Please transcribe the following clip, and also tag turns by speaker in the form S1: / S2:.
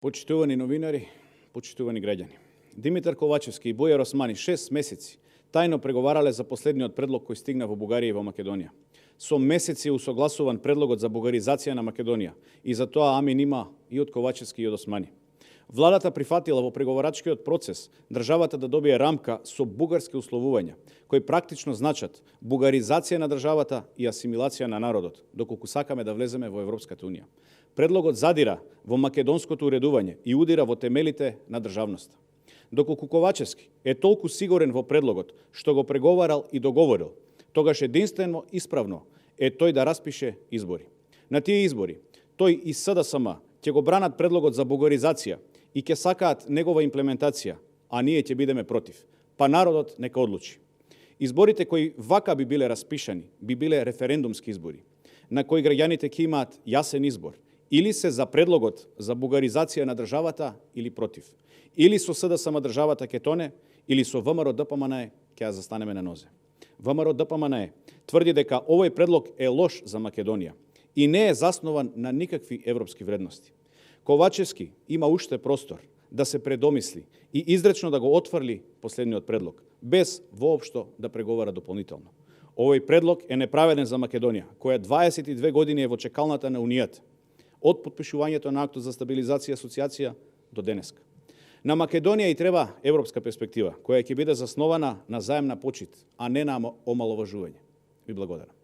S1: Почитувани новинари, почитувани граѓани. Димитар Ковачевски и Бојар Османи 6 месеци тајно преговарале за последниот предлог кој стигна во Бугарија и во Македонија. Со месеци усогласуван предлогот за бугаризација на Македонија и за тоа амин има и од Ковачевски и од Османи. Владата прифатила во преговарачкиот процес државата да добие рамка со бугарски условувања, кои практично значат бугаризација на државата и асимилација на народот, доколку сакаме да влеземе во Европската унија. Предлогот задира во македонското уредување и удира во темелите на државноста. Доколку Ковачевски е толку сигурен во предлогот што го преговарал и договорил, тогаш единствено исправно е тој да распише избори. На тие избори тој и СДСМ ќе го бранат предлогот за бугаризација и ќе сакаат негова имплементација, а ние ќе бидеме против. Па народот нека одлучи. Изборите кои вака би биле распишани, би биле референдумски избори, на кои граѓаните ќе имаат јасен избор. Или се за предлогот за бугаризација на државата или против. Или со СДСМ државата ќе тоне, или со ВМРО ДПМН ќе ја застанеме на нозе. ВМРО ДПМН тврди дека овој предлог е лош за Македонија и не е заснован на никакви европски вредности. Ковачевски има уште простор да се предомисли и изречно да го отфрли последниот предлог, без воопшто да преговара дополнително. Овој предлог е неправеден за Македонија, која 22 години е во чекалната на Унијата, од подпишувањето на актот за стабилизација и асоциација до денеска. На Македонија и треба европска перспектива, која ќе биде заснована на заемна почит, а не на омаловажување. Ви благодарам.